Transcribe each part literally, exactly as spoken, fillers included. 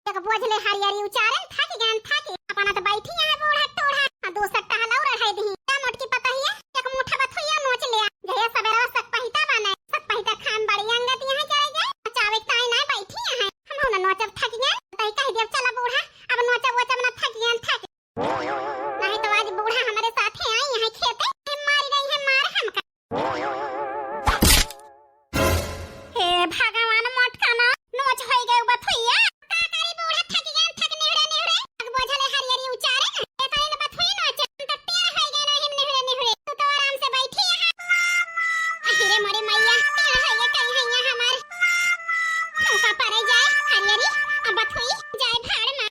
एक बोझ ले हरियरी उचारे, थक गए, थक। अपना तो बैठी यहाँ बूढ़ा टूढ़ा, आ दूसर टहला और रहे दही। का मोटकी पतहिया, एक मुठा बथुइया नोच ले। जहिया सबेरवा सक पहिता बने, सक पहिता खान बड़ी अंगत यहाँ चले गए। चावे ताई ना बैठी यहाँ, हम हो ना नोचब, थक गए। तई कह दिया, "चला बूढ़ा, अब नोचब वोचब ना, थक गए, थक।" नहीं तो आज बूढ़ा हमारे साथे आई यहाँ खेते, मारी गई है मार हमका। हे भगवान, मोटका ना नोच होई गए बथुइया। का करी बूढ़ा, थक गए, थक निहुरे निहुरे। अग बोझले हरियरी उचारे ना, ए करी ना बथुई नोच, हम तो टेढ़ होई गए ना हिम निहुरे निहुरे। तू तो आराम से बैठी यहाँ। अहिरे मोरे मैया, टेढ़ होई गए करी हैया हमार। हमका परे जाए हरियरी, अब बथुई जाए भाड़ में।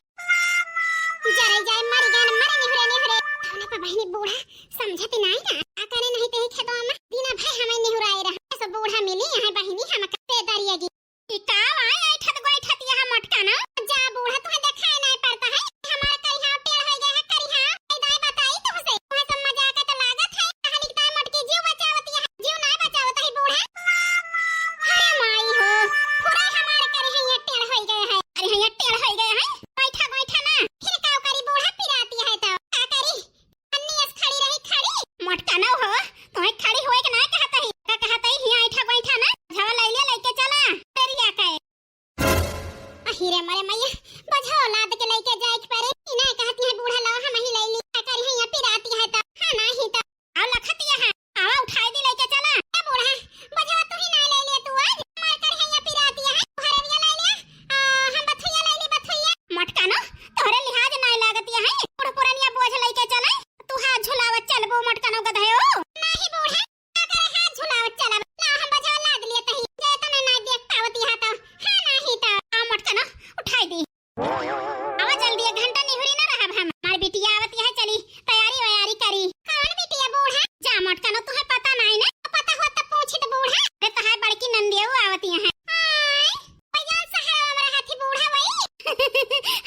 जरे जाए, मरी गए ना, मरी निहुरे निहुरे। तौने पर बहिनी बूढ़ा समझती नाई ना। का करे नहीं ते खेतवा में दिना भर हमें निहुराए रहा। ऐसा बूढ़ा मिली यहाँ बहिनी हमका पे दरिया गी। ई का आए ऐठत गोइठत यहाँ मोटका ना? जा बूढ़ा, तुम्हें देखाए नहीं पड़ता है। हमारा करिहा टेढ़ हो गया है, करिहा। ए दाई बताई तुमसे। तुम्हें सब मजाक तो लागत है। कहानी की ताई मोटकी जीव बचावत यहाँ। जीव नहीं बचावत है बूढ़ा। अरे माई हो, पूरा हमारा करिहा ये टेढ़ हो गया है। अरे हाँ, ये टेढ़ हो गया है। बैठा, बैठा ना। फिर का करी, बूढ़ा पिराती है तो। का करी? अन्नी अस खड़ी रही, खड़ी। मोटका ना हो, तोहे खड़ी होए के ना कहत ही। का कहत ही, हिया ऐठा बैठा ना। झवा लैले लेके चला। तेरिया के। अहिरे मरे मैया, बझो लाद के लेके जाए के परे। ई ना कहती है बूढ़ा लावा हम ही लैली। का करी है, ये पिराती है तो। हाँ, नहीं तो। आओ लखतिया है, आवा उठाई दी लेके चला। ए बूढ़ा, बझवा तू ही ना ले ले तू आज। मार कर है या पिरातिया है, भरविया ले ले। आ, हम बथुइया ले ली, बथुइया। मोटका ना, तोहरे लिहाज ना लागतिया है। बूढ़ पुरनिया बोझ लेके चला, तू हाथ झुलावत चलबो मोटका ना गधयो। नहीं बूढ़ा, का करे हाथ झुलावत चलब? ना हम बझवा लाद लिए तही। जे तने ना देख पावती है तो। हाँ नहीं तो। आ मोटका ना, उठाई दी। आवा जल्दी, एक घंटा निहुरी ना रहब हम। हमार बिटिया आवत है, चली तैयारी वैयारी करी। कौन बिटिया बूढ़ा? जा मोटका ना, तुहे पता नाई ना, पता होत त पूछित बूढ़ा। अरे तहार बड़की नंदिया आवत है। आय, भैया सहरवा में रहत ही बूढ़ा वही।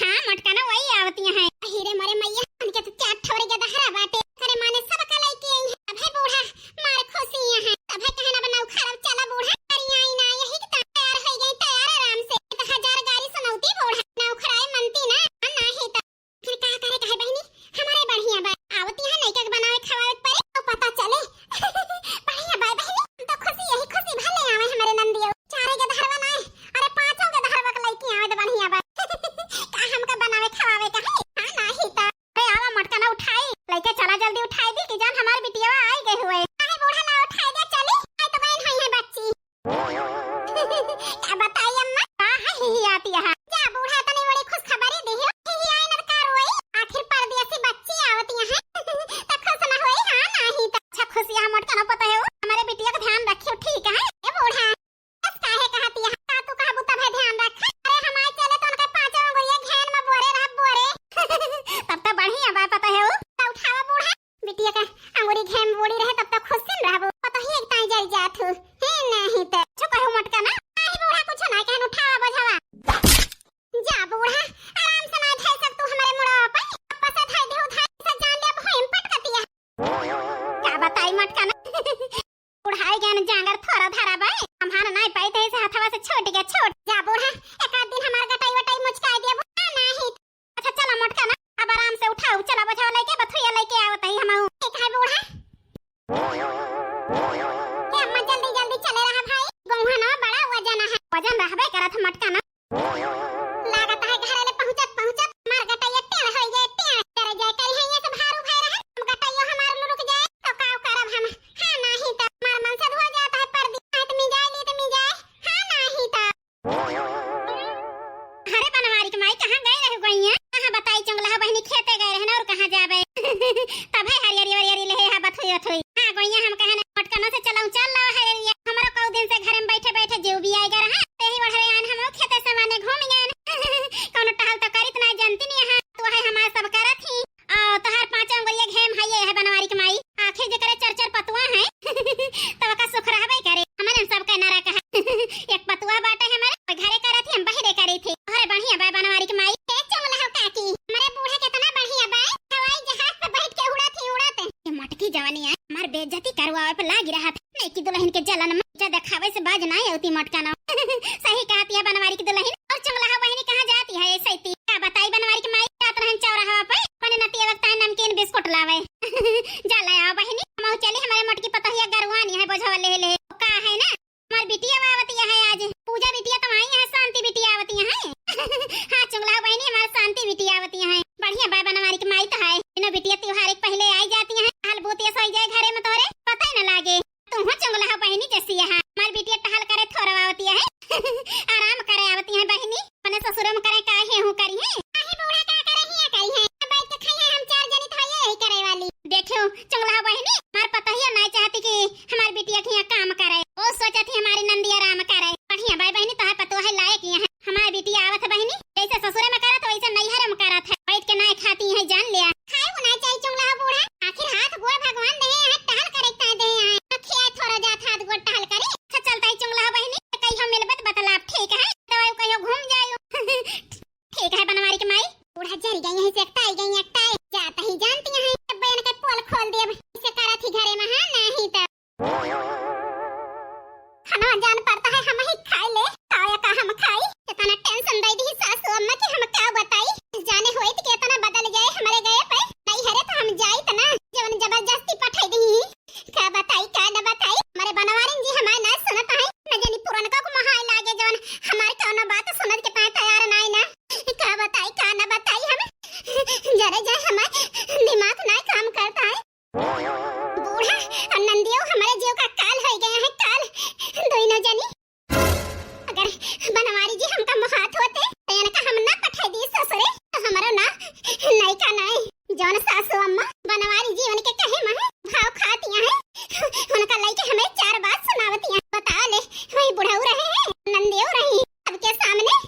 हाँ मोटका ना, वही आवत है। अहिरे मरे मैया, उनके तो चार ठोरे के दहरा बाटे। अरे माने सब का लेके आई है। अब है बूढ़ा, मार खुशी यहाँ। तभे कहना बा नौखराव, चला बूढ़ा, करिया आई ना, यही के तैयार हो गई, तैयार आराम से। तो हजार गारी सुनौती बूढ़ा, नौखराए मनती ना, आ नाही तो। फिर का करे कहे बहिनी, हमारे बढ़िया बा, आवती है लइका के बनावे खवावे के परे, तो पता चले। बढ़िया बा बहिनी, हम तो खुशी, यही खुशी भले आवे हमारे नंदियो। चारे के दहरवा ना, अरे पाँचों के दहरवा के लइकी आवे तो बढ़िया बा। का हमका बनावे खवावे का है? हाँ नाही तो। अरे आवा मोटका ना उठाई, लइके चला जल्दी उठाई दी कि जान हमार बिटिया आई गए हुए। अरे बूढ़ा ना उठाई दे चली, आई तो बहन हुई है बच्ची। का बताई अम्मा, का है ही आती है। जा बूढ़ा तनी बड़ी खुशखबरी दी हो, ही आई न का रोई, आखिर परदेसी बच्ची आवती है। तो खुश ना होई, हाँ नाही तो। अच्छा खुशिया मोटका ना पता है वो, हमारे बिटिया का ध्यान रखियो ठीक है। ए बूढ़ा, बस काहे कहती है? का तू कहबू तब है ध्यान रख। अरे हमारे चले तो उनके पाँचों अंगुरिया घेन में बोरे रह बोरे। तब तो बढ़िया बा पता है वो। तो उठावा बूढ़ा, बिटिया का अंगुरी घेन बोरी रहे तब तो खुश से रहबू। पता ही एक ताई जल जात हूँ। हे नहीं तो। जो कहू मोटका ना, आई बूढ़ा कुछ ना कहन उठावा बझावा। जा बूढ़ा, आराम से ना धै सक तू हमारे मुड़वा पे। पप्पा से धै देहु धाई से जान ले अब होइम पटकतिया। का बताई मोटका ना। बुढ़ाई गए न जांगर थोड़ा धरा बा, हम हान नाई पाई, तही से हथवा से छूट गया, छूट। जा बूढ़ा, एक आध दिन हमार गटाई वटाई मुचकाई दिया बूढ़ा, नाही। अच्छा चला मोटका ना, अब आराम से उठाऊ, चला बझवा लेके, बथुइया लेके आवत ही हमहू। ठीक है बूढ़ा। ए अम्मा जल्दी जल्दी चले रहा भाई, गौहा ना बड़ा वजन है। वजन रहबे करत मोटका ना। लागत है घरे ले पहुँचत पहुँचत हमार गटैया टेढ़ होई गए, टेढ़। करे जाए करी है ये सब हारू भय रहे, हम गटैया हमार लुरुक जाए तो काव करब हम। हाँ नाही तो हमार मन से धो जात है परदी, हाथ में जाए ली तो में जाए। हाँ नाही तो। अरे बनवारी के माई कहाँ गए रहे गइया? कहाँ बताई चंगला बहिनी खेते गए रहे ना और कहाँ जाबे? तब है हरियरी वरियरी ले है बथुई वथुई। हाँ गइया हम कहे ना मोटकनो से चलाऊ चल लाओ हरियरी। हमरो कऊ दिन से घरे में बैठे बैठे जीव भी आएगा रहा। तेही बढ़ावे आन हम खेते से माने घूम गए। कौनो टहल तो करित ना जानती नहीं है। तो है हमार सब करत ही। आ तोहार पाँचों अंगुरिया घेम है ये है बनवारी के माई। आखिर जेकरे चर चर पतुआ है। तब का सुख रहबे करे। हमरे सब के नरक है। एक पतुआ बाटे हमारे, घरे करत ही हम बहिरे करे थे। अरे बढ़िया बा बनवारी के माई। ए चंगला हो काकी, हमरे बूढ़ा कितना बढ़िया बा। हवाई जहाज पे बैठ के उड़त ही उड़त। ये मोटकी जवानी है, हमार बेइज्जती करवावे पे लागी रहत। नैकी दुल्हन के जलन में जा देखावे से बाज ना आवती मोटका ना। सही कहती है बनवारी की दुल्हन। और चंगला बहिनी कहाँ जाती है ऐसे ही? आवे। जा ले आओ बहिनी, हम चली, हमरे मोटकी पतोहिया गरुआनी है बोझवा ले ले। का है ना, हमार बिटिया आवतिया है आज, पूजा बिटिया तो आई है, शांति बिटिया आवतिया है। हाँ चुंगला बहिनी, हमार शांति बिटिया आवतिया है। बढ़िया बा बनवारी के माई तो है, इनो बिटिया त्योहार के पहले आई जाती है, हाल बूत ये सोई जाए घरे में तोहरे पता ही ना लागे। तुहू चुंगला हो बहिनी जैसी यहाँ। हमार बिटिया टहल करे थोड़ा आवती है। आराम करे आवती है बहिनी। अपने ससुरे में करे काहे हूँ करी है। काहे बूढ़ा का करे हिया करी है। बैठ के खाई है हम चार जनी तो है यही करे वाली। देखो चुंगला हो बहिनी, हमार पतोहिया नहीं चाहती कि हमार बिटिया के यहाँ काम करे। वो सोचत ही हमारी नंदी आराम करे। बढ़िया बाई बहिनी तो है पतोह है लायक यहाँ। हमार बिटिया आवत है बहिनी, जैसे ससुरे में करत वैसे नैहरे में करत है। बैठ के नहीं खाती है जान लिया। खाए को नहीं चाहिए चुंगला हो बूढ़ा। आखिर हाथ गोड़ भगवान दे हैं, टहल करे के दे हैं। अखिया थोड़ा जात हाथ गोड़ टहल करे। अच्छा चलता ही चुंगला हो बहिनी, कहियो मिलबे त बतलाब ठीक है। दवाई कहियो घूम जायो। ठीक है बनवारी के माई। बूढ़ा जरी गई है, एकटा आई गई, एकटा आई। जात ही जानती है, अब बहन के पोल खोल दे, अब इसे करत ही घरे में, हाँ, नहीं तो। खाना जान पड़ता है, हम ही खाई ले, खाया का हम खाई। इतना टेंशन दे दी सासू अम्मा कि हम का बताई। जाने होई त केतना बदल जाए हमरे गए पे। नहीं हरे तो हम जाई त ना, जवन जबरदस्ती पठाई दी। का बताई, का न बताई, हमरे बनवारिन जी हमार ना सुनत है। न जानी पुरनका को मोहाय लागे, जवन हमार कौनो बात सुनत के ताय तैयार नाई ना। का बताई, का न बताई हम। जरे जाए हमार दिमाग ना काम करता है। बूढ़ा और नंदियो हमारे जीव का काल हो गया है, काल। दोनों जनी, अगर बनवारी जी हमका मोहात होते, तो इनका हम ना पठाई दी ससुरे, तो हमारा ना नैका नाई। जौन सासू अम्मा बनवारी जी उनके कहे महे भाव खातिया है, उनका लइके हमें चार बात सुनावतिया। बता ले, वही बुढ़ऊ रहे हैं, नंदियो रही, सबके सामने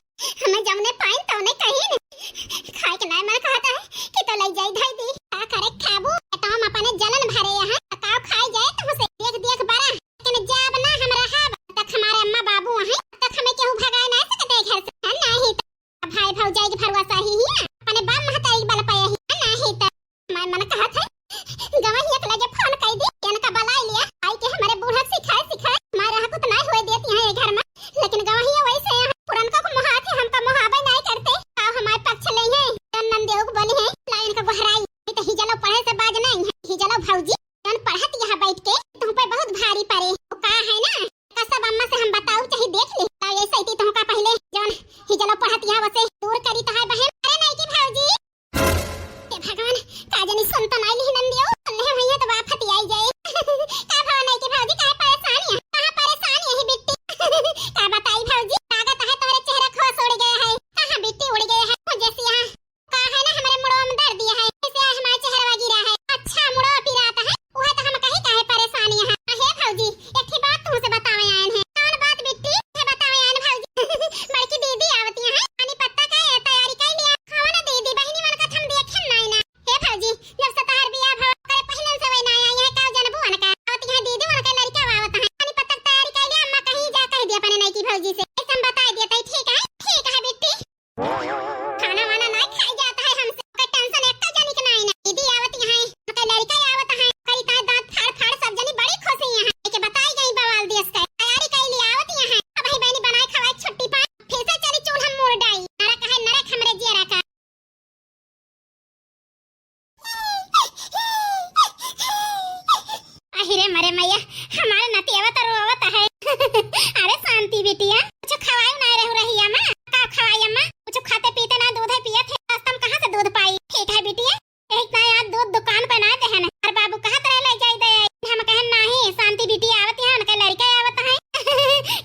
हमें जौने पाइन तौने कही ने। खाए के नाय मन कहता है कि तो लई जाई धई दी। का करे खाबू? तो हम अपने जलन भरे यहाँ, पकाओ खाए जाए तो उसे देख देख बड़ा। लेकिन जब ना हम रहब, तक हमारे अम्मा बाबू हैं, तक हमें केहू भगाए ना सकते घर से। हाँ, नहीं तो भाई भौजाई के भरोसा ही है, अपने बाप महतारी के बल पे ही है, नहीं तो। मैं मन कहत है, गवाही एक लगे फोन कई दी, इनका बलाई लिया, आई के हमारे बूढ़ा सिखाए, सिखाए, मैं रहा कुछ नहीं हुए देती हैं ये घर में, लेकिन गवाही वैसे है, पुरनका को मोहात है, हमका मोहाबे नहीं करते, आओ हमारे पक्ष ले हैं, जौन नंदेव को बोली है, ला इनका गोहराई, नहीं तो हिजलो पढ़े से बाज नहीं है, हिजलो भौजी, जौन पढ़त यहाँ बैठ के, तुम पे बहुत भारी पड़े, वो का है ना, का सब अम्मा से हम बताऊ, चाहे देख ले, ला ऐसे ही तुमका पहले, जौन हिजलो पढ़त यहाँ वसे दूर करी तो है बहन, अरे नहीं की भौजी, हे भगवान, का जानी सुन तो नाई लिही नंदियो, सुन ले भैया तो बाप फतियाई जाए। का भवा नहीं के भौजी, काहे परेशान है? कहाँ परेशान है ही बिट्टी? का बताई भौजी, लागत है तोरे चेहरा खोस उड़ गया है। कहाँ बिट्टी उड़ गया है? वो जैसे यहाँ का है ना हमारे मुड़वा में दर्द दिया है, जैसे आज हमारा चेहरा गिरा है। अच्छा मुड़वा पिरात है, वह तो हम कहीं काहे परेशान यहाँ। अहे भौजी, एक ठे बात तुमसे बतावे आयन है। कौन बात बिट्टी? है बतावे आयन भौजी। बड़की दीदी आवती है, पानी पत्ता का ये तैयारी कर लिया। खाओ ना दीदी, बहिनी मन का थम देखे नाई ना। हे भौजी, जब से तहार बियाह भवा करे पहले से वही ना आई है, का जनबू अनका? आवत यहाँ दीदी मन के लड़का आवत है। पानी पत्ता की तैयारी कर लिया, अम्मा कहीं जा कह दिया अपने नई की भौजी से। ऐसे हम बताई दिया तई ठीक है? ठीक है बिट्टी। खाना वाना ना खाई जाता है हमसे। का टेंशन एक तो जनी के नाई ना। दीदी आवत यहाँ है, का लड़का आवत है। करी ताए दांत फाड़ फाड़ सब जनी बड़ी खुश है यहाँ। के बताई गई बवाल देश का। तैयारी कर लिया आवत यहाँ है। अब ही बहनी बनाए खवाए छुट्टी पाए। फिर से चली चूल्हा मोड़ डाई। नरक है नरक हमरे जियरा का। अहि रे मरे मैया, हमारे नतियावा तो रोवत है। अरे शांति बिटिया, कुछ खवाई ना रहू रही अम्मा? का खवाई अम्मा? कुछ खाते पीते ना, दूध है पियत है, रास्ता में कहाँ से दूध पाई? ठीक है बिटिया, एक ना यार दूध दुकान पे ना देहन। और बाबू कहत रहे ले जाई दे। हम कहन नाही, शांति बिटिया आवत है, उनके लड़का आवत है।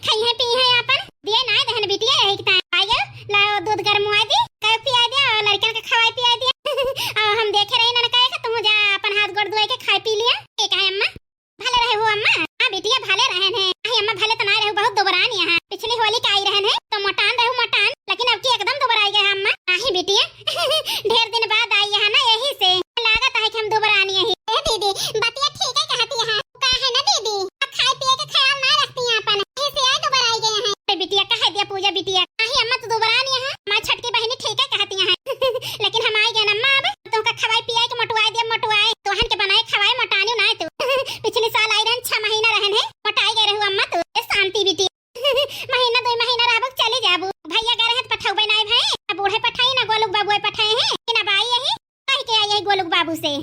खइहे पीहे अपन। दिए ना देहन बिटिया, यही की ताई। आयो, लाओ दूध गरम हुआ दी, कहे पिया दिया, और लड़कन के खवाई पिया दिया। और हम देखे रही ना कहे कि तुम जा अपन हाथ गोड़ धोए के खाए पी लिया। ठीक है अम्मा, भले रहे हो अम्मा। हाँ बिटिया, भले रहे हैं। अरे अम्मा, भले तो ना रहे, बहुत दुबरान यहाँ। पिछली होली का आई रहे हैं तो मोटान रहे, मोटान, लेकिन अब की एकदम दुबराई गए अम्मा। नाही बिटिया, ढेर दिन बाद आई है ना, यही से लागत है कि हम दुबरान यही। ए दीदी, बतिया ठीक है कहती है। का है ना दीदी, अब खाए पिए के ख्याल ना रखती हैं अपन, यही से आज दुबराई गए हैं। अरे बिटिया, कह दिया पूजा बिटिया, नाही अम्मा तो दुबरान यहाँ, हमारी छटकी बहनी ठीक है कहती हैं। लेकिन हम आई गए ना अम्मा, अब तुमका खवाई पियाई के मोटवाए दिया, मोटवाए, तोहन के बनाए खवाए मोटानी ना तू। पिछले साल आई रहन, छह महीना रहन है, मोटाई गए रहू अम्मा तू। ए शांति बिटिया, महीना दो महीना रहबो, चली जाबू। भैया गए रहे तो पठौबे नाई भए, अब बूढ़े पठाई ना गोलू बाबू पठाए हैं, कि ना बाई यही, कह के आई यही गोलू बाबू से।